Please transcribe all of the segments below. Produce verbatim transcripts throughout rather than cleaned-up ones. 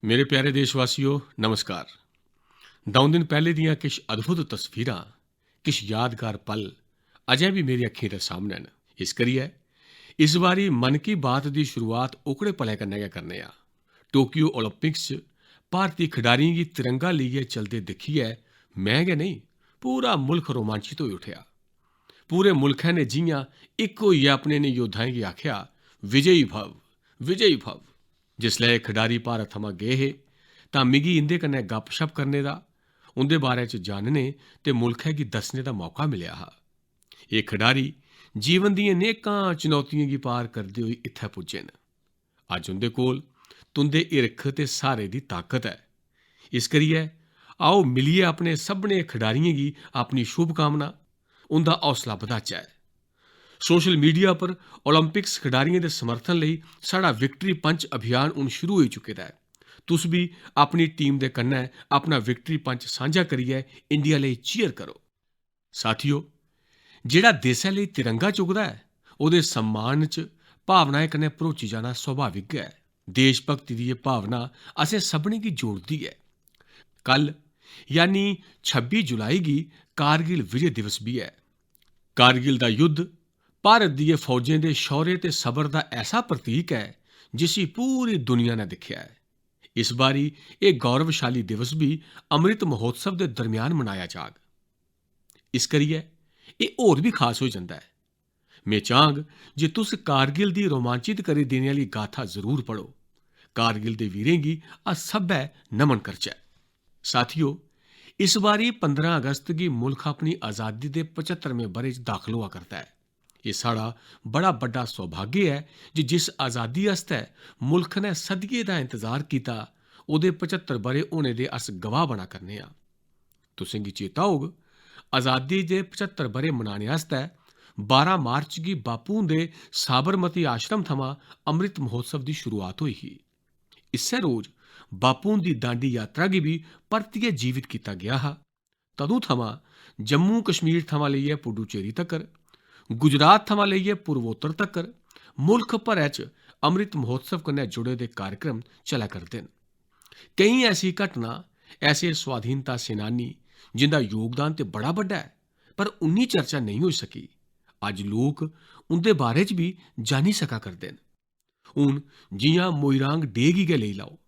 मेरे प्यारे देशवासियो, नमस्कार। द'ऊं दिन पैह्ले दियां किश अद्भुत तस्वीरां, किश यादगार पल अजें बी मेरी अक्खीं दे सामनै न। इस करियै इस बारी मन की बात दी शुरुआत ओकड़े पलें कन्नै गै करने आं। टोक्यो ओलंपिक्स च भारती खडारियें गी तिरंगा लेइयै चलदे दिक्खियै में गै नेईं, पूरा मुल्ख रोमांचत होई उठेआ। पूरे मुल्खै ने जि'यां इक होइयै अपने इ'नें योद्धाएं गी आखेआ, "विजयी भव, विजयी भव।" जिसलै एह् खडारी भारत थमां गे हे, तां मिगी इं'दे कन्नै गपशप करने दा, उं'दे बारे च जानने ते मुल्खै गी दस्सने दा मौका मिलेआ हा। एह् खडारी जीवन दियें नेकां चुनौतियें गी पार करदे होई इत्थै पुज्जे न। अज्ज उं'दे कोल तुं'दे हिरख ते स्हारे दी ताकत ऐ। इस करियै आओ, मिलियै अपने सभनें खडारियें गी अपनी शुभकामना, उं'दा हौसला बधाचै। सोशल मीडिया पर ओलंपिक्स खडारियें दे समर्थन लेई साढ़ा विक्टरी पंच अभियान हून शुरू होई चुके दा ऐ। तुस बी अपनी टीम दे कन्नै अपना विक्टरी पंच सांझा करियै इंडिया लेई चीयर करो। साथियो, जेह्ड़ा देसै लेई तिरंगा चुकदा ऐ, ओह्दे सम्मान च भावनाएं कन्नै भरोची जाना स्वाभाविक गै ऐ। देशभक्ति दी एह् भावना असें सभनें गी जोड़दी ऐ। कल, यानी छब्बी जुलाई गी, कारगिल विजय दिवस बी ऐ। कारगिल दा युद्ध भारत दिये फौजें दे शौर्य ते सबर दा ऐसा प्रतीक ऐ, जिसी पूरी दुनिया ने दिक्खेआ ऐ। इस बारी एह् गौरवशाली दिवस बी अमृत महोत्सव दे दरम्यान मनाया जाग। इस करियै एह् होर बी खास होई जंदा ऐ। में चाह्ङ जे तुस कारगिल दी रोमांचित करी देने आह्ली गाथा जरूर पढ़ो। कारगिल दे वीरें गी अस सब्भै नमन करचै। साथियो, इस बारी पंदरां अगस्त गी मुल्ख अपनी आजादी दे पचत्तरमें ब'रे च दाखल होआ करदा ऐ। एह् साढ़ा बड़ा बड्डा सौभाग्य ऐ जे जिस आजादी आस्तै मुल्ख ने सदिये दा इंतजार कीता, ओह्दे पचत्तर ब'रे होने दे अस गवाह बना करने आं। तुसें गी चेता होग, आजादी दे पचत्तर ब'रे मनाने आस्तै बारां मार्च गी बापू हुंदे साबरमती आश्रम थमां अमृत महोत्सव दी शुरुआत होई ही। इस्सै रोज बापू हुंदी दांडी यात्रा गी बी परतियै जीवित कीता गेआ हा। तदूं थमां जम्मू कश्मीर थमां लेइयै पुडुचेरी तक्कर, गुजरात थमां लेइयै पूर्वोत्तर तक्कर मुल्ख भरै च अमृत महोत्सव कन्नै जुड़े दे कार्यक्रम चलै करदे न। केईं ऐसी घटना, ऐसे स्वाधीनता सेनानी जिंदा योगदान ते बड़ा बड्डा ऐ, पर उन्नी चर्चा नेईं होई सकी। अज्ज लोक उं'दे बारे च बी जानी सका करदे न। हून जि'यां मोइरांग डे गी गै लेई लैओ,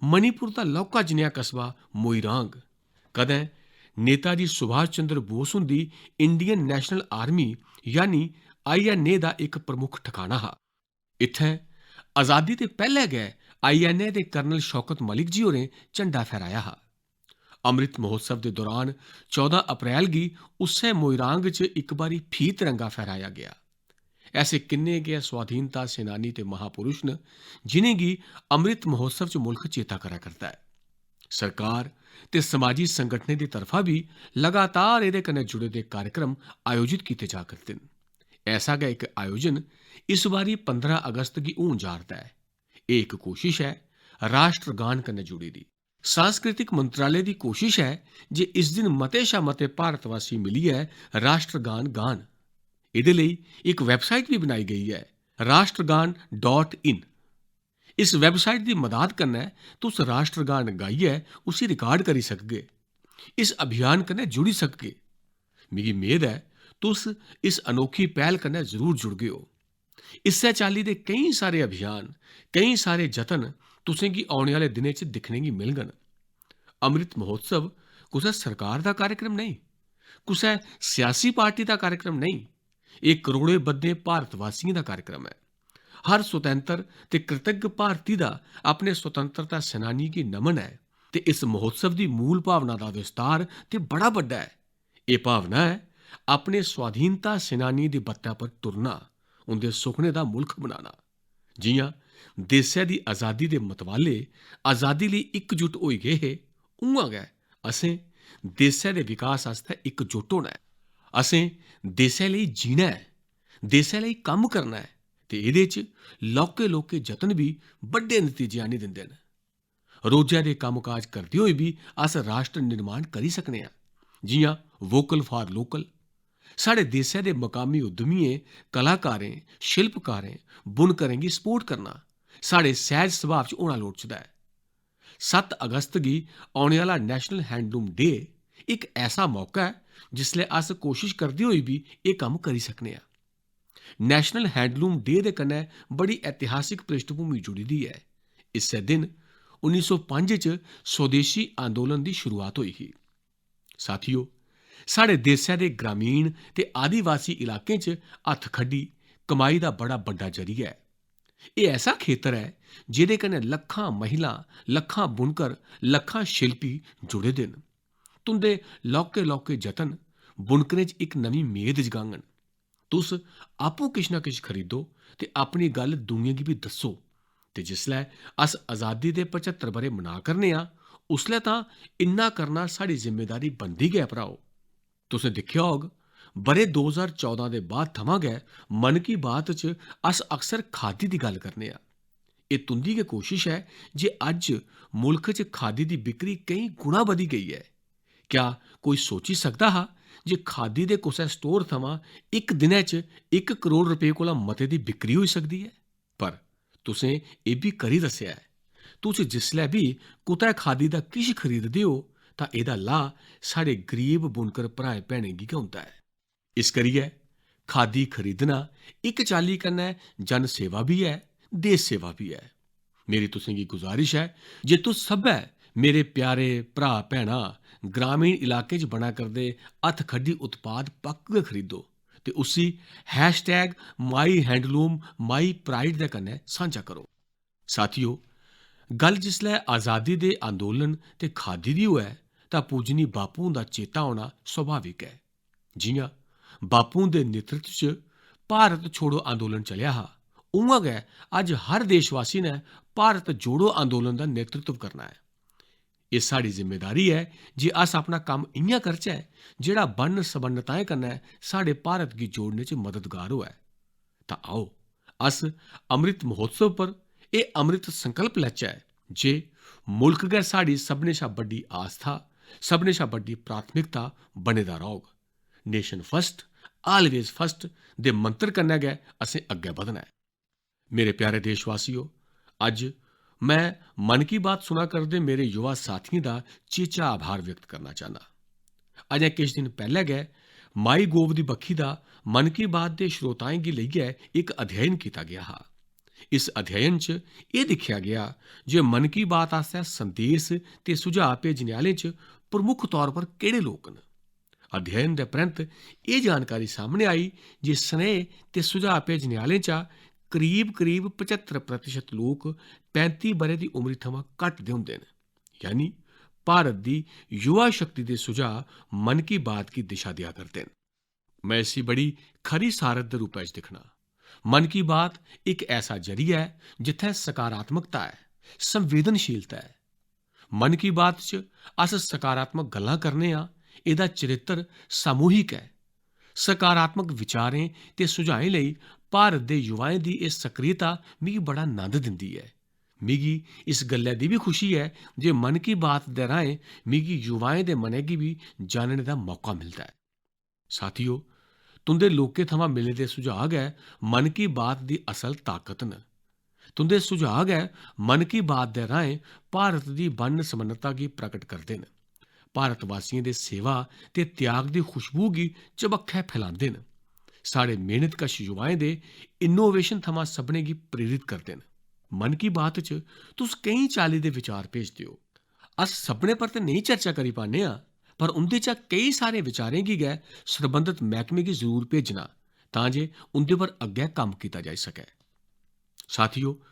मणिपुर दा लौह्का जनेहा कस्बा मोइरांग कदें नेताजी सुभाष चंद्र बोस हुंदी इंडियन नेशनल आर्मी, यानी आईएनए दा इक प्रमुख ठकाना हा। इत्थें आजादी दे पैह्ले गै आईएनए दे कर्नल शौकत मलिक जी होरें झंडा फहराया हा। अमृत महोत्सव दे दौरान चौदां अप्रैल गी उस्सै मोइरांग च इक बारी फ्ही तिरंगा फहराया गेआ। ऐसे किन्ने गै स्वाधीनता सेनानी ते महापुरुष न, जिनेंगी अमृत महोत्सव च मुल्ख चेता करा करदा ऐ। सरकार ते समाजी संगठनें दी तरफा बी लगातार एह्दे कन्नै जुड़े दे कार्यक्रम आयोजित कीते जा करदे न। ऐसा गै इक आयोजन इस बारी पंदरां अगस्त गी होन जा'रदा ऐ। एह् इक कोशिश ऐ राष्ट्रगान कन्नै जुड़ी दी। सांस्कृतिक मंत्रालय दी कोशिश ऐ जे इस दिन मते शा मते भारतवासी मिलियै राष्ट्रगान गान। एह्दे लेई इक वैबसाइट बी बनाई गेई ऐ, राष्ट्रगान डॉट इन। इस वैबसाइट दी मदाद कन्नै तुस राष्ट्रगान गाइयै उसी रिकार्ड करी सकगे, इस अभियान कन्नै जुड़ी सकगे। मिगी मेद ऐ तुस इस अनोखी पैह्ल कन्नै जरूर जुड़गे ओ। इस्सै चाल्ली दे केईं सारे अभियान, केईं सारे जतन तुसें गी औने आह्ले दिनें च दिक्खने गी मिलङन। अमृत महोत्सव कुसै सरकार दा कार्यक्रम नेईं, कुसै सियासी पार्टी दा कार्यक्रम नेईं, एह् करोड़ें बद्धे भारतवासियें दा कार्यक्रम ऐ। हर स्वतंत्र ते कृतज्ञ भारती दा अपने स्वतंत्रता सेनानी गी नमन ऐ ते इस महोत्सव दी मूल भावना दा विस्तार ते बड़ा बड्डा ऐ। एह् भावना ऐ अपने स्वाधीनता सेनानियें दी बत्तै पर टुरना, उं'दे सुखने दा मुल्ख बनाना। जि'यां देसै दी अजादी दे मतवाले अजादी लेई इकजुट होई गे हे, उ'आं गै असें देसै दे विकास आस्तै इकजुट होना ऐ। असें देसै लेई जीना ऐ, देसै लेई कम्म करना ऐ ते एह्दे च लौह्के-लौह्के जतन बी बड्डे नतीजे आह्नी दिंदे न। रोजै दे कम्मकाज करदे होई बी अस राष्ट्र निर्माण करी सकने आं। जि'यां वोकल फॉर लोकल, साढ़े देसै दे मकामी उद्यमियें, कलाकारें, शिल्पकारें, बुनकरें गी सपोर्ट करना साढ़े सैह्ज सभाऽ च होना लोड़चदा ऐ। सत्त अगस्त गी औने आह्ला National Handloom Day इक ऐसा मौका ऐ जिसलै अस कोशश करदे होई बी एह् कम्म करी सकने आं। National Handloom Day दे कन्नै बड़ी ऐतिहासिक पृष्ठभूमि जुड़ी दी ऐ। इस्सै दिन उन्नी सौ पंज च स्वदेशी आंदोलन दी शुरुआत होई ही। साथियो, साढ़े देसै दे ग्रामीण ते आदिवासी इलाकें च हत्थ खड्डी कमाई दा बड़ा बड्डा जरिया ऐ। एह् ऐसा खेतर ऐ जेह्दे कन्नै लक्खां महिलां, लक्खां बुनकर, लक्खां शिल्पी जुड़े दे न। तुं'दे लौह्के-लौह्के जतन बुनकरें च इक नमीं मेद जगाङन। तुस आपूं किश ना किश खरीदो ते अपनी गल्ल दुएं गी बी दस्सो। ते जिसलै अस अजादी दे पचत्तर ब'रे मना करने आं, उसलै तां इन्ना करना साढ़ी जिम्मेदारी बनदी गै ऐ, भ्राओ। तुसें दिक्खेआ होग, ब'रे दो ज्हार चौदां दे बाद थमां गै मन की बात च अस अक्सर खादी दी गल्ल करने आं। एह् तुं'दी गै कोशश ऐ जे अज्ज मुल्ख च खादी दी बिक्री केईं गुणा बधी गेई ऐ। क्या कोई सोची सकदा हा जे खादी दे कुसै स्टोर थमां इक दिनै च इक करोड़ रपेऽ कोला मते दी बिक्री होई सकदी ऐ? पर तुसें एह् बी करी दस्सेआ ऐ। तुस जिसलै बी कुतै खादी दा किश खरीददे ओ, तां एह्दा लाह् साढ़े गरीब बुनकर भ्राएं भैनें गी गै होंदा ऐ। इस करियै खादी खरीदना इक चाल्ली कन्नै जन सेवा बी ऐ, देश सेवा बी ऐ। मेरी तुसें गी गुजारिश ऐ जे तुस सब्भै मेरे प्यारे भ्राऽ भैनां ग्रामीण इलाके च बना करदे हत्थ खड्डी उत्पाद पक्क गै खरीदो ते उसी #MyHandloomMyPride दे कन्नै सांझा करो। साथियो, गल्ल जिसलै आजादी दे आंदोलन ते खादी दी होऐ, तां पूजनी बापू हुंदा चेता होना स्वाभाविक ऐ। जि'यां बापू हुंदे नेतृत्व च भारत छोड़ो आंदोलन चलेआ हा, उ'आं गै अज्ज हर देशवासी ने भारत जोड़ो आंदोलन दा नेतृत्व करना ऐ। एह् साढ़ी जिम्मेदारी ऐ जे अस अपना कम्म इ'यां करचै जेह्ड़ा बन्न-सबन्नताएं कन्नै साढ़े भारत गी जोड़ने च मददगार होऐ। तां आओ, अस अमृत महोत्सव पर एह् अमृत संकल्प लैचै जे मुल्क गै साढ़ी सभनें शा बड्डी आस्था, सभनें शा बड्डी प्राथमिकता बने दा रौह्ग। Nation first, always first दे मंत्र कन्नै गै असें अग्गै बधना ऐ। मेरे प्यारे देशवासियो, अज्ज मैं मन की बात सुना करदे मेरे युवा साथियें दा चेचा आभार व्यक्त करना चाहना। अजें किश दिन पैह्लै गै MyGov दी बक्खी दा मन की बात दे श्रोताएं गी लेइयै इक अध्ययन कीता गेआ हा। इस अध्ययन च एह् दिक्खेआ गेआ जे मन की बात आस्तै संदेश ते सुझाऽ भेजने आह्लें च प्रमुख तौर पर केह्ड़े लोक न। अध्ययन दे परैंत्त एह् जानकारी सामने आई जे स्नेह ते सुझाऽ भेजने आह्लें चा करीब-करीब पचत्तर प्रतिशत लोक पैंती ब'रे दी उमरी थमां घट्ट दे होंदे न। यानी भारत दी युवा शक्ति दे सुझाऽ मन की बात गी दिशा देआ करदे न। मैं इसी बड़ी खरी सारत दे रूपै च दिक्खना। मन की बात इक ऐसा जरिया ऐ जित्थै सकारात्मकता ऐ, संवेदनशीलता ऐ। मन की बात च अस सकारात्मक गल्लां करने आं, एह्दा चरित्र सामूहिक ऐ। सकारात्मक विचारें ते सुझाएं लेई भारत दे युवाएं दी एह् सक्रियता मिगी बड़ा नंद दिंदी ऐ। मिगी इस गल्लै दी बी खुशी ऐ जे मन की बात दे राहें मिगी युवाएं दे मनै गी बी जानने दा मौका मिलदा ऐ। साथियो, तुं'दे लोकें थमां मिले दे सुझाऽ गै मन की बात दी असल ताकत न। तुं'दे सुझाऽ गै मन की बात दे राहें भारत दी बन्न-सबन्नता गी प्रकट करदे न, भारतवासियें दे सेवा ते त्याग दी खुशबू गी चबक्खै फैलांदे न, साढ़े मेहनतकश युवाएं दे innovation थमां सभनें गी प्रेरित करदे न। मन की बात च तुस केईं चाल्ली दे विचार भेजदे ओ। अस सभनें पर ते नेईं चर्चा करी पान्ने आं, पर उं'दे चा केई सारे विचारें गी गै सरबंधत मैह्कमे गी जरूर भेजना, तां जे उं'दे पर अग्गै कम्म कीता जाई सकै। साथियो,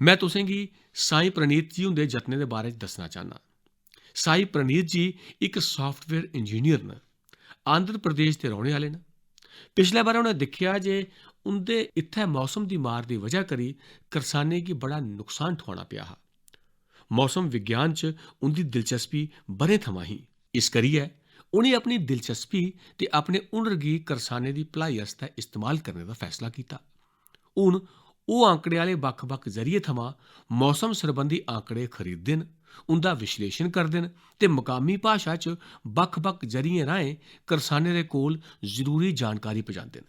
मैं तुसें गी साईं प्रणीत जी हुंदे जतनें दे बारे च दस्सना चाह्न्नां। साईं प्रणीत जी इक software engineer न, आंध्र प्रदेश दे रौह्ने आह्ले न। पिछले बार उ'नें दिक्खेआ जे उं'दे इत्थै मौसम दी मार दी वजह करी करसानें गी बड़ा नुकसान ठुआना पेआ हा। मौसम विज्ञान च उं'दी दिलचस्पी ब'रें थमां ही। इस करियै उ'नें अपनी दिलचस्पी ते अपने हुनर गी करसानें दी भलाई आस्तै इस्तेमाल करने दा फैसला कीता। हून ओह् आंकड़े आह्ले बक्ख-बक्ख जरिये थमां मौसम सरबंधी आंकड़े खरीददे न, उं'दा विश्लेशन करदे न ते मकामी भाशा च बक्ख-बक्ख जरियें राहें करसानें दे कोल जरूरी जानकारी पजांदे न।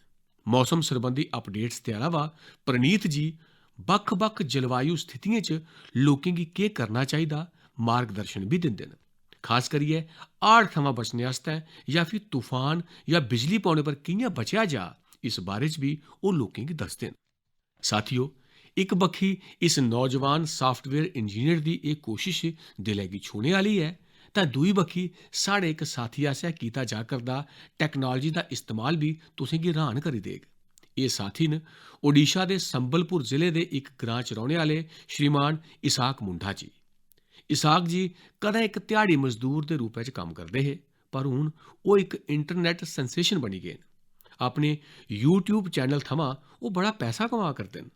मौसम सरबंधी updates दे अलावा प्रणीत जी बक्ख-बक्ख जलवायु स्थितियें च लोकें गी केह् करना चाहिदा, मार्गदर्शन बी दिंदे न। खास करियै हाड़ थमां बचने आस्तै जां फ्ही तूफान जां बिजली पौने पर कि'यां बचेआ जा, इस बारे च बी ओह् लोकें गी दसदे न। साथियो, इक बक्खी इस नौजवान साफ्टवेयर इंजीनियर दी एह् कोशश दिलै गी छूह्ने आह्ली ऐ, तां दूई बक्खी साढ़े इक साथी आसेआ कीता जा करदा टैक्नालोजी दा इस्तेमाल बी तुसें गी र्हान करी देग। एह् साथी न ओडिशा दे संबलपुर जिले दे इक ग्रां च रौह्ने आह्ले श्रीमान इसाक मुंडा जी। इसाक जी कदें इक ध्याड़ी मजदूर दे रूपै च कम्म करदे हे, पर हून ओह् इक इंटरनेट सेंसेशन बनी गे न। अपने YouTube चैनल थमां ओह् बड़ा पैसा कमा करदे न।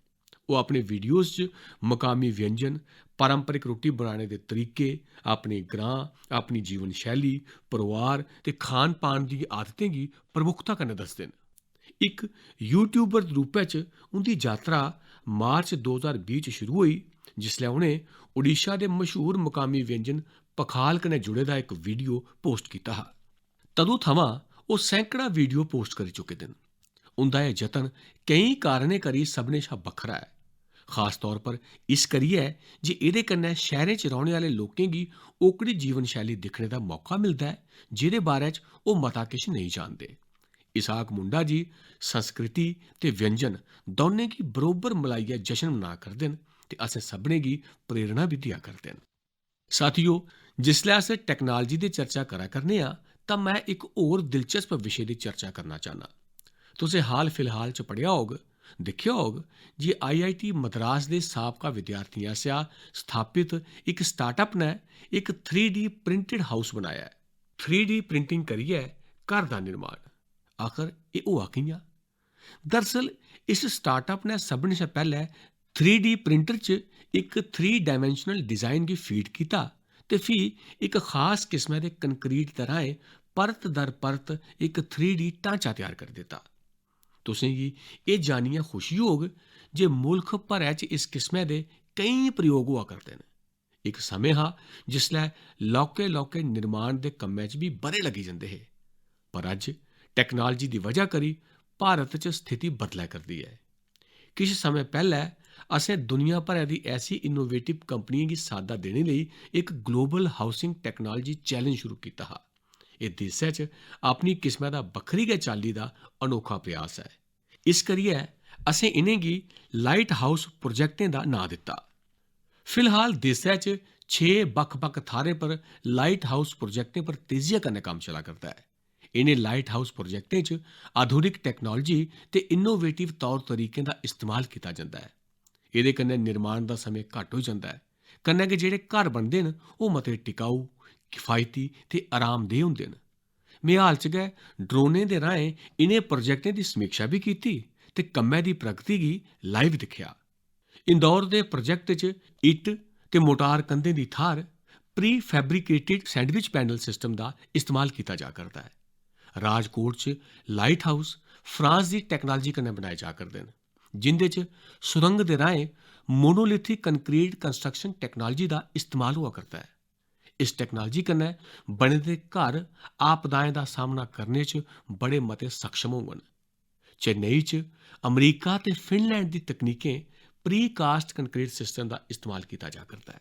ओह् अपने वीडियोज़ च मकामी व्यंजन, पारंपरिक रुट्टी बनाने दे तरीके, अपने ग्रां, अपनी जीवन शैली, परोआर ते खान पान दी आदतें गी प्रमुखता कन्नै दसदे न। इक यूट्यूबर दे रूपै च उं'दी जातरा मार्च दो ज्हार बीह् च शुरू होई, जिसलै उ'नें ओडिशा दे मशहूर मकामी व्यंजन पखाल कन्नै जुड़े दा इक वीडियो पोस्ट कीता हा। तदूं थमां ओह् सैकड़ां वीडियो पोस्ट करी चुके दे न। उं'दा एह् जतन केईं कारणें करी सभनें शा बक्खरा ऐ, खास तौर पर इस करियै जे एह्दे कन्नै शैह्रें च रौह्ने आह्ले लोकें गी ओकड़ी जीवन शैली दिक्खने दा मौका मिलदा ऐ, जेह्दे बारै च ओह् मता किश नेईं जानदे। इसाक मुंडा जी संस्कृति ते व्यंजन दौनें गी बरोबर मलाइयै जश्न मना करदे न ते असें सभनें गी प्रेरणा बी देआ करदे न। साथियो, जिसलै अस टैक्नालोजी दी चर्चा करा करने आं, तां में इक होर दिलचस्प विशे दी चर्चा करना चाह्न्नां। तुसें हाल फिलहाल च पढ़ेआ होग, दिक्खेआ होग जे आई आई टी मद्रास दे साबका विद्यार्थियें आसेआ स्थापत इक स्टार्टअप ने इक थ्री डी प्रिंटेड हाउस बनाया ऐ। थ्री डी प्रिंटिंग करियै घर दा निर्माण। आखर एह् होआ कि'यां? दरअसल, इस स्टार्टअप ने सभनें शा पैह्लें थ्री डी प्रिंटर च इक थ्री डायमेंशनल डिजाइन गी फीड कीता ते फ्ही इक खास किस्मै दे कंक्रीट दे राहें परत दर परत इक थ्री डी ढांचा त्यार करी दित्ता। तुसें गी एह् जानियै खुशी होग जे मुल्ख भरै च इस किस्मै दे केईं प्रयोग होआ करदे न। इक समें हा जिसलै लौह्के-लौह्के निर्माण दे कम्मै च बी ब'रे लग्गी जंदे हे, पर अज्ज टैक्नालोजी दी वजह करी भारत च स्थिति बदलै करदी ऐ। किश समें पैह्लै असें दुनिया भरै दी ऐसी इनोवेटिव कंपनियें गी साद्दा देने लेई इक ग्लोबल हाउसिंग टैक्नालोजी चैलेंज शुरू कीता हा। एह् देसै च अपनी किस्मै दा बक्खरी गै चाल्ली दा अनोखा प्रयास ऐ। इस करियै असें इ'नेंगी लाइट हाउस प्रोजेक्टें दा नांऽ दित्ता। फिलहाल देसै च छे बक्ख-बक्ख थाह्रें पर लाइट हाउस प्रोजेक्टें पर तेजिया कन्नै कम्म चला करदा ऐ। इ'नें लाइट हाउस प्रोजेक्टें च आधुनिक टैक्नालोजी ते इनोवेटिव तौर तरीकें दा इस्तेमाल कीता जंदा ऐ। एह्दे कन्नै निर्माण दा समें घट्ट होई जंदा ऐ, कन्नै गै जेह्ड़े घर बनदे न, ओह् मते टिकाऊ, किफायती ते आरामदेह होंदे न। में हाल च गै ड्रोनें दे राहें इ'नें प्रोजेक्टें दी समीक्षा बी कीती ते कम्मै दी प्रगति गी लाइव दिक्खेआ। इंदौर दे प्रोजेक्ट च इट्ट ते मोटार कंधें दी थाह्र pre fabricated sandwich panel system दा इस्तेमाल कीता जा करदा ऐ। राजकोट च लाइट हाउस फ्रांस दी टैक्नालोजी कन्नै बनाए जा करदे न, जिं'दे च सुरंग दे राहें मोनोलिथिक कंक्रीट कंस्ट्रक्शन टैक्नालोजी दा इस्तेमाल होआ करदा ऐ। इस टैक्नालोजी कन्नै बने दे घर आपदाएं दा सामना करने च बड़े मते सक्षम होङन। चेन्नई च अमरीका ते फिनलैंड दी तकनीकें प्री कास्ट कंक्रीट सिस्टम दा इस्तेमाल कीता जा करदा ऐ।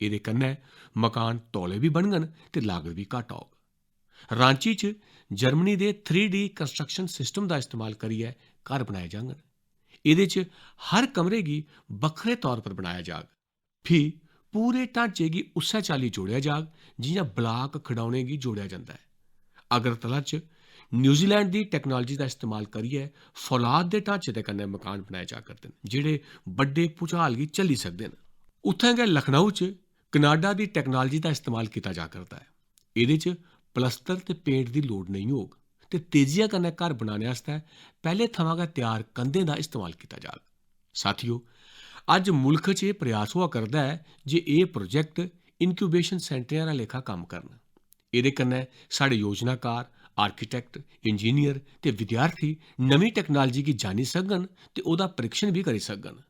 एह्दे कन्नै मकान तौले बी बनङन ते लागत बी घट्ट औग। रांची च जर्मनी दे थ्री डी कंस्ट्रक्शन सिस्टम दा इस्तेमाल करियै घर बनाए जाङन। एह्दे च हर कमरे गी बक्खरे तौर पर बनाया जाग। फ्ही पूरे ढांचे गी उस्सै चाल्ली जोड़ेआ जाग, जि'यां ब्लाक खडौने गी जोड़ेआ जंदा ऐ। अगरतला च न्यूजीलैंड दी टैक्नालोजी दा इस्तेमाल करियै फौलाद दे ढांचे दे कन्नै मकान बनाए जा करदे न, जेह्ड़े बड्डे भूचाल गी झल्ली सकदे न। उत्थें गै लखनऊ च कनाडा दी टैक्नालोजी दा इस्तेमाल कीता जा करदा ऐ। एह्दे च प्लस्तर ते पेंट दी लोड़ नेईं होग ते तेजिया कन्नै घर बनाने आस्तै पैह्ले थमां गै त्यार कंधें दा इस्तेमाल कीता जाग। साथियो, अज्ज मुल्ख च एह् प्रयास होआ करदा ऐ जे एह् प्रोजेक्ट इनक्यूबेशन सेंटरें आह्ला लेखा कम्म करन। एह्दे कन्नै साढ़े योजनाकार, आर्किटेक्ट, इंजीनियर ते विद्यार्थी नमीं टैक्नालोजी गी जानी सकडन ते ओह्दा परीक्षण बी करी सकडन।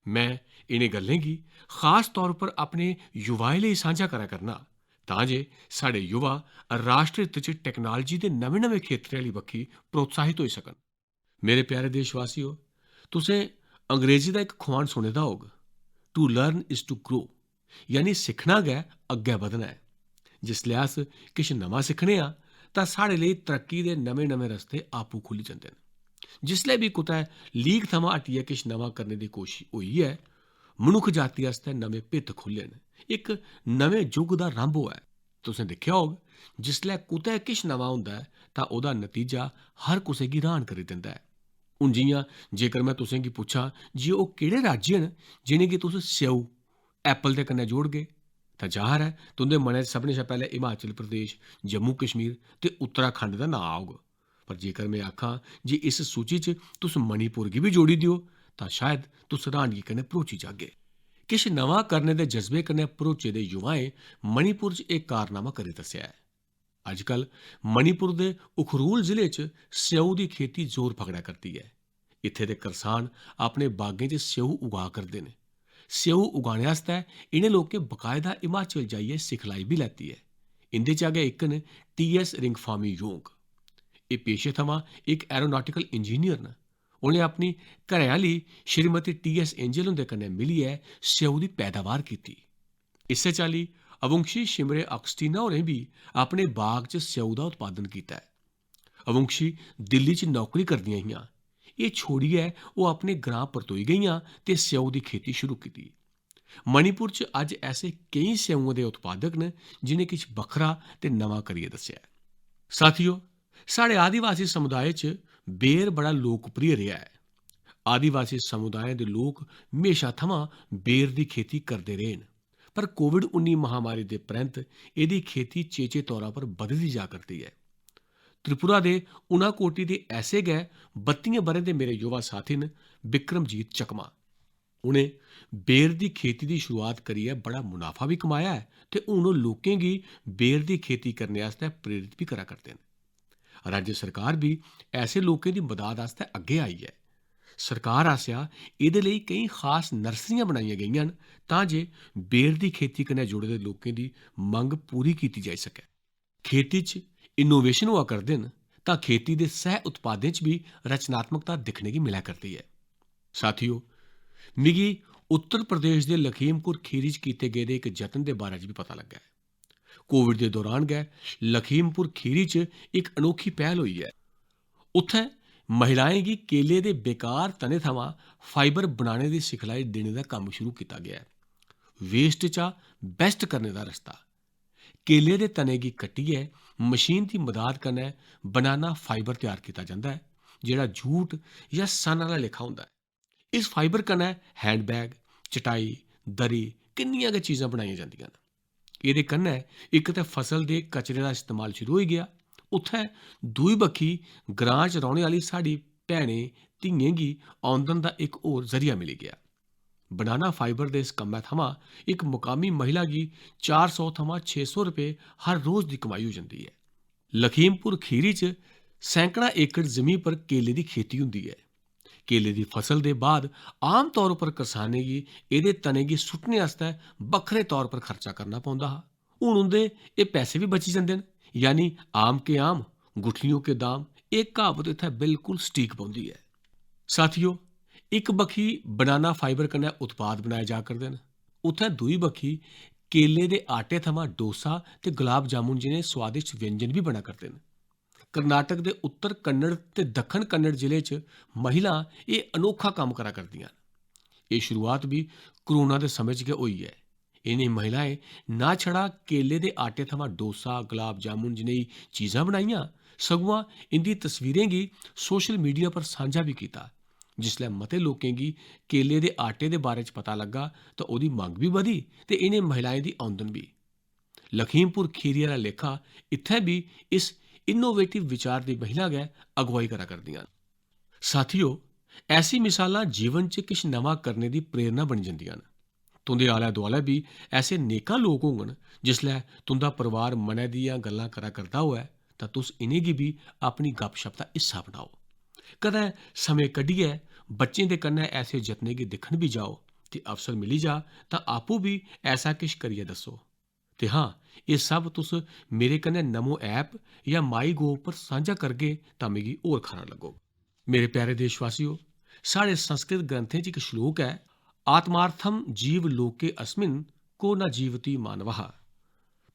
में इ'नें गल्लें गी खास तौर पर अपने युवाएं लेई सांझा करा करना, तां जे साढ़े युवा राष्ट्र हित च टैक्नालोजी दे नमें-नमें खेतरें आह्ली बक्खी प्रोत्साहित होई सकन। मेरे प्यारे देशवासियो, तुसें अंग्रेजी दा इक खुआन सुने दा होग, "To learn is to grow।" यानी सिक्खना गै अग्गै बधना ऐ। जिसलै अस किश नमां सिक्खने आं, तां साढ़े लेई तरक्की दे नमें-नमें रस्ते आपूं खु'ल्ली जंदे न। जिसलै बी कुतै लीक थमां हटियै किश नमां करने दी कोशश होई ऐ, मनुक्ख जाति आस्तै नमें भित्त खु'ल्ले न। इक नमें युग दा रंभ होआ ऐ। तुसें दिक्खेआ होग, जिसलै कुतै किश नमां होंदा ऐ, तां ओह्दा नतीजा हर कुसै गी र्हान करी दिंदा ऐ। हून जि'यां जेकर में तुसें गी पुच्छां जे ओह् केह्ड़े राज्य न जि'नेंगी तुस स्येऊ, एप्पल दे कन्नै जोड़गे, तां जाहर ऐ तुं'दे मनै च सभनें शा पैह्लें हिमाचल प्रदेश, जम्मू कश्मीर ते उत्तराखंड दा नांऽ औग। पर जेकर में आखां जे इस सूची च तुस मणिपुर गी बी जोड़ी देओ, तां शायद तुस र्हानगी कन्नै भरोची जागे। किश नमां करने दे जज्बे कन्नै भरोचे दे युवाएं मणिपुर च एह् कारनामा करी दस्सेआ ऐ। अजकल मणिपुर दे उखरूल जिले च स्येऊ दी खेती जोर पकड़ा करदी ऐ। इत्थै दे करसान अपने बागें च स्येऊ उगा करदे न। स्येऊ उगाने आस्तै इ'नें लोकें बकायदा हिमाचल जाइयै सिखलाई बी लैती ऐ। इं'दे चा गै इक न टी एस रिंगफामी योंग। एह् पेशे थमां इक aeronautical engineer न। उ'नें अपनी घरै आह्ली श्रीमती टी एस एंजल हुंदे कन्नै मिलियै स्येऊ दी पैदावार कीती। इस्सै चाल्ली अवुंशी शिमरे ऑक्सटीना होरें बी अपने बाग च स्येऊ दा उत्पादन कीता ऐ। अवुंशी दिल्ली च नौकरी करदियां हियां। एह् छोड़ियै ओह् अपने ग्रां परतोई गेइयां ते स्येऊ दी खेती शुरू कीती। मणिपुर च अज्ज ऐसे केईं स्येऊएं दे उत्पादक न जि'नें किश बक्खरा ते नमां करियै दस्सेआ ऐ। साथियो, साढ़े आदिवासी समुदाय च बेर बड़ा लोकप्रिय रेहा ऐ। आदिवासी समुदायें दे लोक म्हेशा थमां बेर दी खेती करदे रेह् न, पर कोविड उन्नी महामारी दे परैंत्त एह्दी खेती चेचे तौरा पर बधदी जा करदी ऐ। त्रिपुरा दे उनाकोटी दे ऐसे गै बत्तियें ब'रें दे मेरे युवा साथी न बिक्रमजीत चकमा। उ'नें बेर दी खेती दी शुरुआत करियै बड़ा मुनाफा बी कमाया ऐ ते हून ओह् लोकें गी बेर दी खेती करने आस्तै प्रेरित बी करा करदे न। राज्य सरकार बी ऐसे लोकें दी मदाद आस्तै अग्गें आई ऐ। सरकार आसेआ एह्दे लेई केईं खास नर्सरियां बनाइयां गेइयां न, तां जे बेर दी खेती कन्नै जुड़े दे लोकें दी मंग पूरी कीती जाई सकै। खेती च इनोवेशन होआ करदे न, तां खेती दे सह उत्पादें च बी रचनात्मकता दिक्खने गी मिलै करदी ऐ। साथियो, मिगी उत्तर प्रदेश दे लखीमपुर खीरी च कीते गेदे इक जतन दे बारे च बी पता लग्गा ऐ। कोविड दे दौरान गै लखीमपुर खीरी च इक अनोखी पैह्ल होई ऐ। उत्थै महिलाएं गी केले दे बेकार तने थमां फाइबर बनाने दी सिखलाई देने दा कम्म शुरू कीता गेआ ऐ। वेस्ट चा बेस्ट करने दा रस्ता। केले दे तने गी कट्टियै मशीन दी मदाद कन्नै बनाना फाइबर त्यार कीता जंदा ऐ, जेह्ड़ा जूट जां सन आह्ला लेखा होंदा ऐ। इस फाइबर कन्नै हैंडबैग, चटाई, दरी, किन्नियां गै चीजां बनाइयां जंदियां न। एह्दे कन्नै इक ते फसल दे कचरे दा इस्तेमाल शुरू होई गेआ, उत्थै दूई बक्खी ग्रां च रौह्ने आह्ली साढ़ी भैनें, धियें गी औंदन दा इक होर जरिया मिली गेआ। बनाना फाइबर दे इस कम्मै थमां इक मकामी महिला गी चार सौ थमां छे सौ रपेऽ हर रोज दी कमाई होई जंदी ऐ। लखीमपुर खीरी च सैकड़ां एकड़ जमीं पर केले दी खेती होंदी ऐ। केले दी फसल दे बाद आम तौर पर करसानें गी एह्दे तने गी सुट्टने आस्तै बक्खरे तौर पर खर्चा करना पौंदा हा। हून उं'दे एह् पैसे बी बची जंदे न, यानी आम के आम, गुठलियों के दाम। एह् क्हावत इत्थै बिल्कुल सटीक बौंह्दी ऐ। साथियो, इक बक्खी बनाना फाइबर कन्नै उत्पाद बनाए जा करदे न, उत्थै दूई बक्खी केले दे आटे थमां डोसा ते गुलाब जामुन जनेह् स्वादिष्ट व्यंजन बी बना करदे न। कर्नाटक दे उत्तर कन्नड़ ते दक्खन कन्नड़ जिले च महिलां एह् अनोखा कम्म करा करदियां न। एह् शुरुआत बी कोरोना दे समें च गै होई ऐ। इ'नें महिलाएं ना छड़ा केले दे आटे थमां डोसा, गुलाब जामुन जनेही चीजां बनाइयां, सगुआं इं'दी तस्वीरें गी सोशल मीडिया पर सांझा बी कीता। जिसलै मते लोकें गी केले दे आटे दे बारे च पता लग्गा, तां ओह्दी मंग बी बधी ते इ'नें महिलाएं दी औंदन बी। लखीमपुर खीरी आह्ला लेखा इत्थै बी इस इनोवेटिव विचार दी महिला गै अगुवाई करा करदियां न। साथियो, ऐसी मिसालां जीवन च किश नमां करने दी प्रेरणा बनी जंदियां न। तुं'दे आलै-दुआलै बी ऐसे नेकां लोक होङन, जिसलै तुं'दा परोआर मनै दियां गल्लां करा करदा होऐ, तां तुस इ'नेंगी बी अपनी गपशप दा हिस्सा बनाओ। कदें समें कड्ढियै बच्चें दे कन्नै ऐसे जतनें गी दिक्खन बी जाओ ते अवसर मिली जा, तां आपूं बी ऐसा किश करियै दस्सो। ते हां, एह् सब तुस मेरे कन्नै नमो ऐप जां माई गोव पर सांझा करगे, तां मिगी होर खरा लग्गोग। मेरे प्यारे देशवासियो, साढ़े संस्कृत ग्रंथें च इक श्लोक ऐ, "आत्मार्थम जीव लोके अस्मिन को न जीवति मानवः,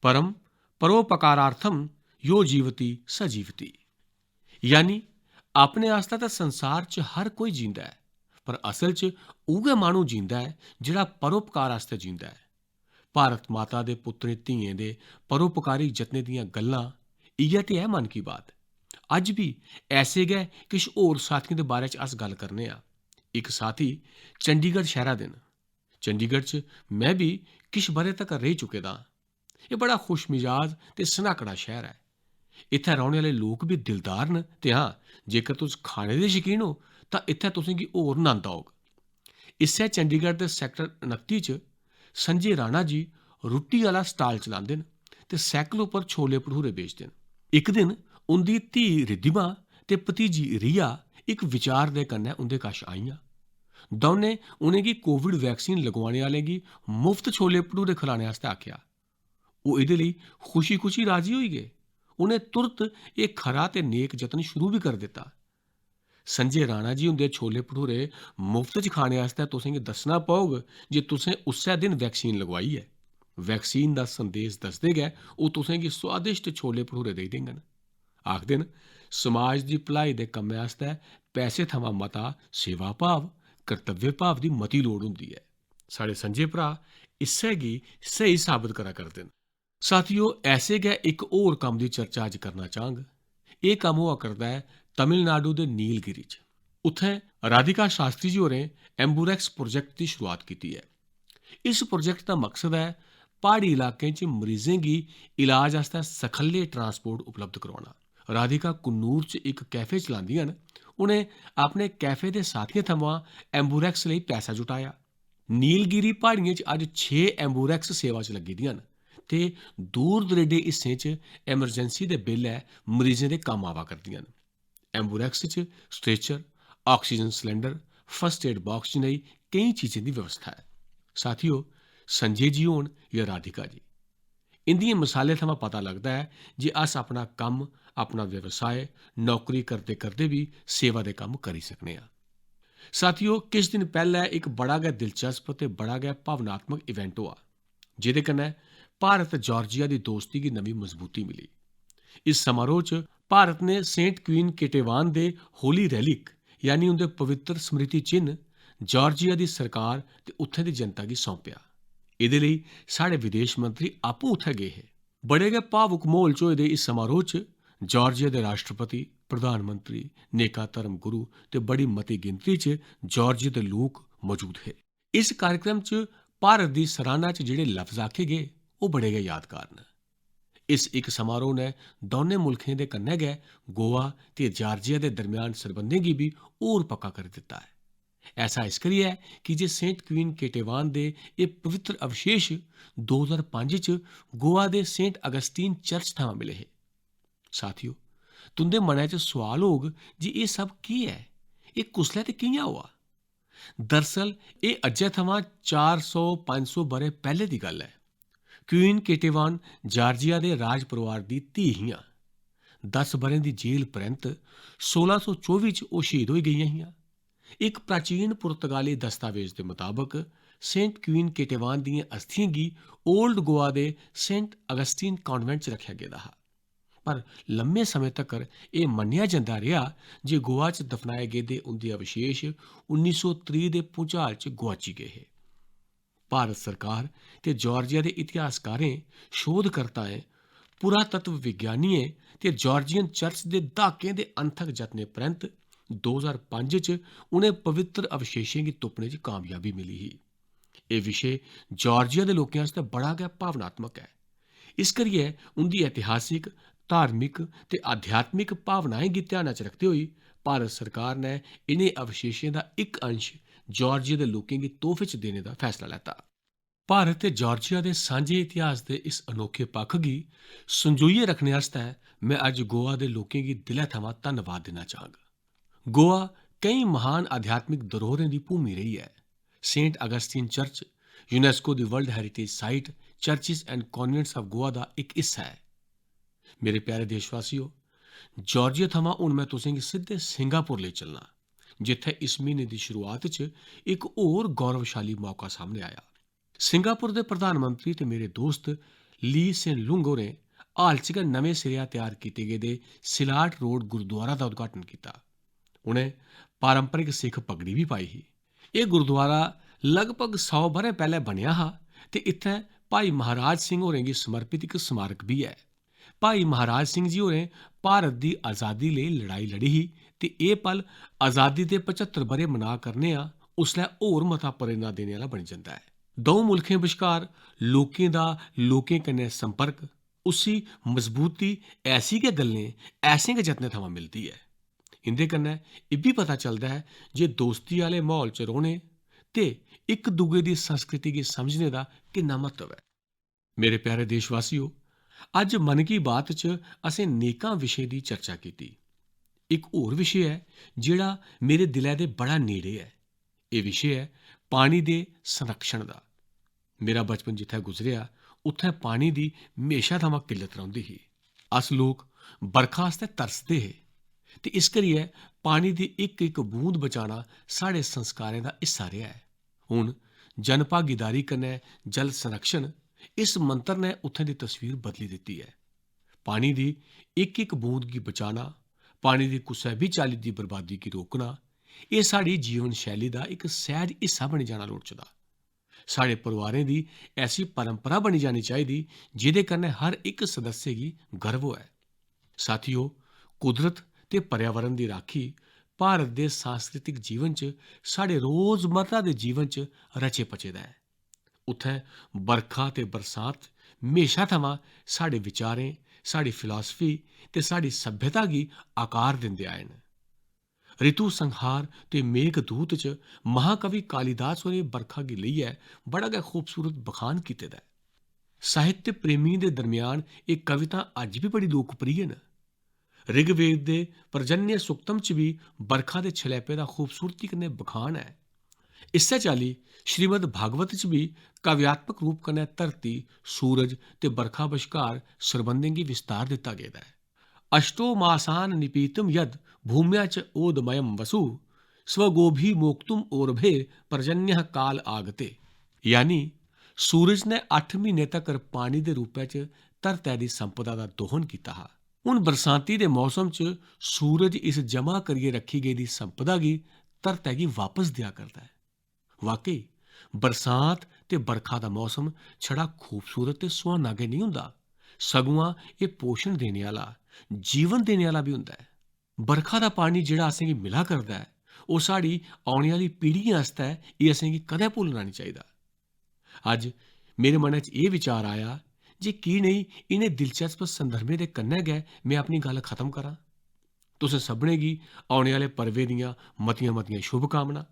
परं परोपकारार्थं यो जीवति स जीवति। यानी, अपने आस्तै ते संसार च हर कोई जींदा ऐ, पर असल च उ'ऐ माह्नू जींदा ऐ जेह्ड़ा परोपकार आस्तै जींदा ऐ। भारत माता दे पुत्तरें धियें दे परोपकारी जतनें दियां गल्लां इ'यै ते ऐ मन की बात। अज्ज बी ऐसे गै किश होर साथियें दे बारे च अस गल्ल करने आं। इक साथी चंडीगढ़ शैह्रा दे न। चंडीगढ़ च में बी किश ब'रे तगर रेही चुके दा आं। एह् बड़ा खुशमिजाज ते सन्हाकड़ा शैह्र ऐ। इत्थै रौह्ने आह्ले लोक बी दिलदार न ते हां, जेकर तुस खाने दे शकीन ओ, तां इत्थै तुसेंगी होर नंद औग। इस्सै चंडीगढ़ दे सैक्टर उनत्ती च संजय राणा जी रुट्टी आह्ला स्टाल चलांदे न ते सैकल उप्पर छोले भठूरे बेचदे न। इक दिन उं'दी धी रिद्धिमा ते भतीजी रिया इक विचार दे कन्नै उं'दे कश आइयां। दौनें उ'नेंगी कोविड वैक्सीन लगवाने आह्लें गी मुफ्त छोले भठूरे खलाने आस्तै आखेआ। ओह् एह्दे लेई खुशी-खुशी राजी होई गे। उ'नें तुरत एह् खरा ते नेक जतन शुरू बी करी दित्ता। संजय राणा जी हुंदे छोले भठूरे मुफ्त च खाने आस्तै तुसेंगी दस्सना पौग जे तुसें उस्सै दिन वैक्सीन लगवाई ऐ। वैक्सीन दा संदेश दसदे गै ओह् तुसेंगी स्वादिष्ट छोले भठूरे देई देङन। आखदे न, समाज दी भलाई दे कम्मै आस्तै पैसे थमां मता सेवा भाव, कर्तव्य भाव दी मती लोड़ होंदी ऐ। साढ़े संजय भ्राऽ इस्सै गी स्हेई साबत करा करदे न। साथियो, ऐसे गै इक होर कम्म दी चर्चा अज्ज करना चाह्ङ। एह् कम्म होआ करदा ऐ तमिलनाडु दे नीलगिरी च। उत्थै राधिका शास्त्री जी होरें एम्बुरेक्स प्रोजेक्ट दी शुरुआत कीती ऐ। इस प्रोजेक्ट दा मकसद ऐ प्हाड़ी इलाकें च मरीजें गी इलाज आस्तै सखल्ले ट्रांसपोर्ट उपलब्ध करोआना। राधिका कुन्नूर च इक कैफे चलांदियां न। उ'नें अपने कैफे दे साथियें थमां एम्बुरेक्स लेई पैसा जुटाया। नीलगिरी प्हाड़ियें च अज्ज छे एम्बुरेक्स सेवा च लग्गी दियां न ते दूर दरेडे हिस्सें च इमरजेंसी दे बेल्लै मरीजें दे कम्म आवा करदियां न। एम्बुरेक्स च stretcher, oxygen cylinder, first aid box जनेही केईं चीजें दी व्यवस्था ऐ। साथियो, संजय जी होन जां राधिका जी, इंदियें मसालें थमां पता लगदा ऐ जे अस अपना कम्म, अपना व्यवसाय, नौकरी करदे-करदे बी सेवा दे कम्म करी सकने आं। साथियो, किश दिन पैह्लै इक बड़ा गै दिलचस्प ते बड़ा गै भावनात्मक इवेंट होआ, जेह्दे कन्नै भारत-जार्जिया दी दोस्ती गी नमीं मजबूती मिली। इस समारोह च भारत ने सेंट क्वीन केटेवान दे होली रेलिक, यानी उं'दे पवित्र स्मृति चिन्ह, जार्जिया दी सरकार ते उत्थें दी जनता गी सौंपेआ। एह्दे लेई साढ़े विदेश मंत्री आपूं उत्थें गे हे। बड़े गै भावुक म्हौल च होए दे इस समारोह च जार्जिया दे राष्ट्रपति, प्रधानमंत्री, नेकां धर्मगुरु ते बड़ी मती गिनतरी च जार्जिया दे लोक मौजूद हे। इस कार्यक्रम च भारत दी सराहना च जेह्ड़े लफ्ज आखे गे, ओह् बड़े गै यादगार न। इस इक समारोह ने दौनें मुल्खें दे कन्नै गै गोवा ते जार्जिया दे दरम्यान सरबंधें गी बी होर पक्का करी दित्ता ऐ। ऐसा इस करियै ऐ की जे सेंट क्वीन केटेवान दे एह् पवित्र अवशेष दो ज्हार पंज च Goa they sent Augustine church थमां मिले हे। साथियो, तुं'दे मनै च सोआल होग जे एह् सब केह् ऐ, एह् कुसलै ते कि'यां होआ? दरअसल, एह् अज्जै थमां चार सौ पंज सौ ब'रे पैह्ले दी गल्ल ऐ। क्वीन केटेवान जार्जिया दे राज परिवार दी धी हियां। दस ब'रें दी जेल परैंत सोलां सौ चौबी च ओह् शहीद होई गेइयां हियां। इक प्राचीन पुर्तगाली दस्तावेज दे मताबक, सेंट क्वीन केटेवान दियें अस्थियें गी old Goa they sent Augustine convent च रक्खेआ गेदा हा। पर लम्मे समें तक्कर एह् मन्नेआ जंदा रेहा जे गोवा च दफनाए गेदे उं'दे अवशेष उन्नी सौ त्रीह् दे भूचाल च गुआची गे हे। भारत सरकार ते जार्जिया दे इतिहासकारें, शोधकर्ताएं, पुरातत्व विज्ञानियें ते जार्जियन चर्च दे द्हाकें दे अनथक जतनें परैंत दो ज्हार पंज च उ'नें पवित्र अवशेशें गी तुप्पने च कामयाबी मिली ही। एह् विशे जार्जिया दे लोकें आस्तै बड़ा गै भावनात्मक ऐ। इस करियै उं'दी ऐतिहासिक, धार्मिक ते आध्यात्मिक भावनाएं गी ध्याना च रखदे होई भारत सरकार ने इ'नें अवशेशें दा इक अंश जार्जिया दे लोकें गी तोहफे च देने दा फैसला लैता। भारत ते जार्जिया दे सांझे इतिहास दे इस अनोखे पक्ख गी संजोइयै रखने आस्तै में अज्ज गोवा दे लोकें गी दिलै थमां धन्नवाद देना चाहंग। गोवा केईं महान आध्यात्मिक धरोहरें दी भूमि रेही ऐ। सेंट अगस्टीन चर्च, यूनेस्को दी world heritage site, Churches and Convents of Goa दा इक हिस्सा ऐ। मेरे प्यारे देशवासियो, जार्जिया थमां हून में तुसेंगी सिद्धे सिंगापुर लेई चलना, जित्थै इस म्हीने दी शुरुआत च इक होर गौरवशाली मौका सामने आया। सिंगापुर दे प्रधानमंत्री ते मेरे दोस्त ली सेन लुंग होरें हाल च गै नमें सिरेआ त्यार कीते गेदे सिलाट रोड गुरुद्वारा दा उद्घाटन कीता। उ'नें पारंपरिक सिख पगड़ी बी पाई ही। एह् गुरुद्वारा लगभग सौ ब'रें पैह्लें बनेआ हा ते इत्थें भाई महाराज सिंह होरें गी समर्पित इक स्मारक बी ऐ। भाई महाराज सिंह जी होरें भारत दी आजादी लेई लड़ाई लड़ी ही ते एह् पल आजादी दे पचत्तर ब'रे मना करने आं, उसलै होर मता प्रेरणा देने आह्ला बनी जंदा ऐ। द'ऊं मुल्खें बश्कार लोकें दा लोकें कन्नै संपर्क, उसी मजबूती ऐसी गै गल्लें, ऐसे गै जतनें थमां मिलदी ऐ। इं'दे कन्नै इब्बी पता चलदा ऐ जे दोस्ती आह्ले म्हौल च रौह्ने ते इक दुए दी संस्कृति गी समझने दा किन्ना म्हत्तव ऐ। मेरे प्यारे देशवासियो, अज्ज मन की बात च असें नेकां विशे दी चर्चा कीती। इक होर विशे ऐ जेह्ड़ा मेरे दिलै दे बड़ा नेड़े ऐ। एह् विशे ऐ पानी दे संरक्षण दा। मेरा बचपन जित्थै गुजरेआ, उत्थै पानी दी म्हेशा थमां किल्लत रौंह्दी ही। अस लोक बरखा आस्तै तरसदे हे ते इस करियै पानी दी इक-इक बूंद बचाना साढ़े संस्कारें दा हिस्सा रेहा ऐ। हून जन भागीदारी कन्नै जल संरक्षण, इस मंत्र ने उत्थें दी तस्वीर बदली दित्ती ऐ। पानी दी इक-इक बूंद गी बचाना, पानी दी कुसै बी चाल्ली दी बर्बादी गी रोकना, एह् साढ़ी जीवन शैली दा इक सैह्ज हिस्सा बनी जाना लोड़चदा। साढ़े परोआरें दी ऐसी परंपरा बनी जानी चाहिदी जेह्दे कन्नै हर इक सदस्य गी गर्व होऐ। साथियो, कुदरत ते पर्यावरण दी राखी भारत दे सांस्कृतिक जीवन च, साढ़े रोजमर्रा दे जीवन च रचे पचे दा ऐ। उत्थै बरखा ते बरसांत म्हेशा थमां साढ़े विचारें, साढ़ी फिलासफी ते साढ़ी सभ्यता गी आकार दिंदे आए न। ऋतु संहार ते मेघदूत च महाकवि कालिदास होरें बरखा गी लेइयै बड़ा गै खूबसूरत बखान कीते दा ऐ। साहित्य प्रेमियें दे दरम्यान एह् कवितां अज्ज बी बड़ी लोकप्रिय न। ऋग्वेद दे पर्जन्य सुक्तम च बी बरखा दे छलैपे दा खूबसूरती कन्नै बखान ऐ। इस्सै चाल्ली श्रीमद् भागवत च बी काव्यात्मक रूप कन्नै धरती, सूरज ते बरखा बश्कार सरबंधें गी विस्तार दित्ता गेदा ऐ। अष्टो मासान निपीतम यद भूम्या च ओदमयम वसु, स्वगोभी मोक्तुम ओरभे पर्जन्य काल आगते। यानी सूरज ने अट्ठ म्हीने तकर पानी दे रूपै च धरतै दी संपदा दा दोहन कीता हा। हून बरसांती दे मौसम च सूरज इस जमा करियै रक्खी गेदी संपदा गी धरतै गी वापस देआ करदा ऐ। वाकई, बरसांत ते बरखा दा मौसम छड़ा खूबसूरत ते सुहाना गै नेईं होंदा, सगुआं एह् पोशन देने आह्ला, जीवन देने आह्ला बी होंदा ऐ। बरखा दा पानी जेह्ड़ा असेंगी मिला करदा ऐ, ओह् साढ़ी औने आह्ली पीढ़ियें आस्तै एह् असेंगी कदें भुल्लना निं चाहिदा। अज्ज मेरे मनै च एह् विचार आया जे की नेईं इ'नें दिलचस्प संदर्भें दे कन्नै गै में अपनी गल्ल खत्म करां। तुसें सभनें गी औने आह्ले पर्वें दियां मतियां-मतियां शुभकामनां।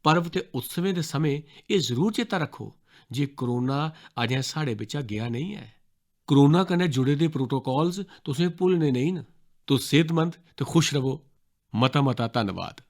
पर्व ते उत्सवें दे समें एह् जरूर चेता रक्खो जे कोरोना अजें साढ़े बिच्चा गेआ नेईं ऐ। कोरोना कन्नै जुड़े दे प्रोटोकॉल्स तुसें भुल्लने नेईं न। तुस सेह्तमंद ते खुश रवो। मता-मता धन्नवाद।